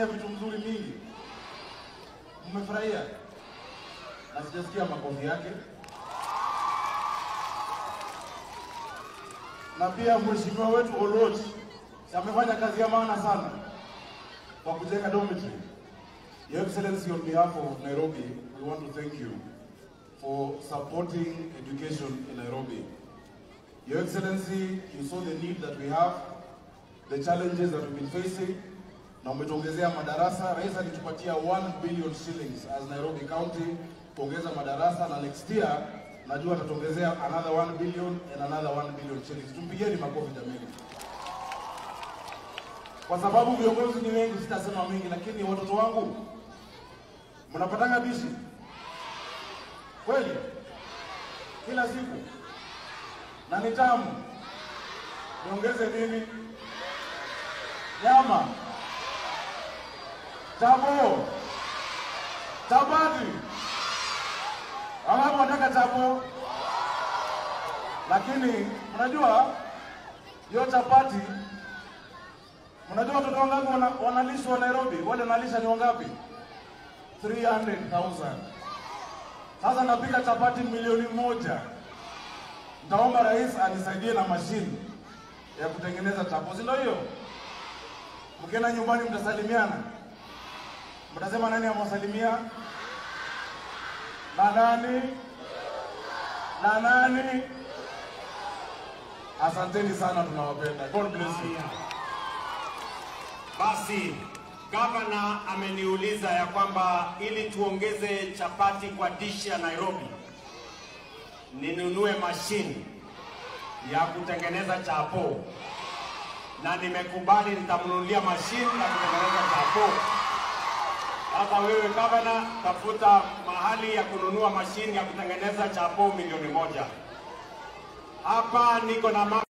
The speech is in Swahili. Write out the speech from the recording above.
ametufanyia vitu mzuri mingi. Mmefurahia? Na sijasikia makofi yake. Na pia mheshimiwa wetu Oluoch amefanya kazi ya maana sana kwa kujenga dormitory. Your Excellency, on behalf of Nairobi, we want to thank you for supporting education in Nairobi. Your Excellency, you saw the need that we have, the challenges that we've been facing, na umetuongezea madarasa. Rais alitupatia 1 billion shillings as Nairobi County kuongeza madarasa, na next year najua atatuongezea another 1 billion and another 1 billion shillings. Tumpigieni makofi jameni. Kwa sababu viongozi ni wengi, sitasema mingi, lakini watoto wangu mnapatanga bishi kweli kila siku na ni tamu. Niongeze nini? Nyama, chabo, chapati. Wangapi wanataka chabo? Lakini mnajua hiyo chapati, mnajua watoto wangapi wanalishwa Nairobi? Wale wanalisha ni wangapi? 300,000. Sasa napika chapati 1,000,000. Nitaomba rais anisaidie na mashine ya kutengeneza chapo, si ndio hiyo? Mkienda nyumbani mtasalimiana. Mtasema nani amewasalimia? Na nani? Na nani? Asanteni sana, tunawapenda. God bless you. Basi gavana ameniuliza ya kwamba ili tuongeze chapati kwa dishi ya Nairobi, ninunue mashine ya kutengeneza chapo, na nimekubali nitamnunulia mashine ya kutengeneza chapo. Sasa wewe gavana, tafuta mahali ya kununua mashine ya kutengeneza chapo 1,000,000. Hapa niko na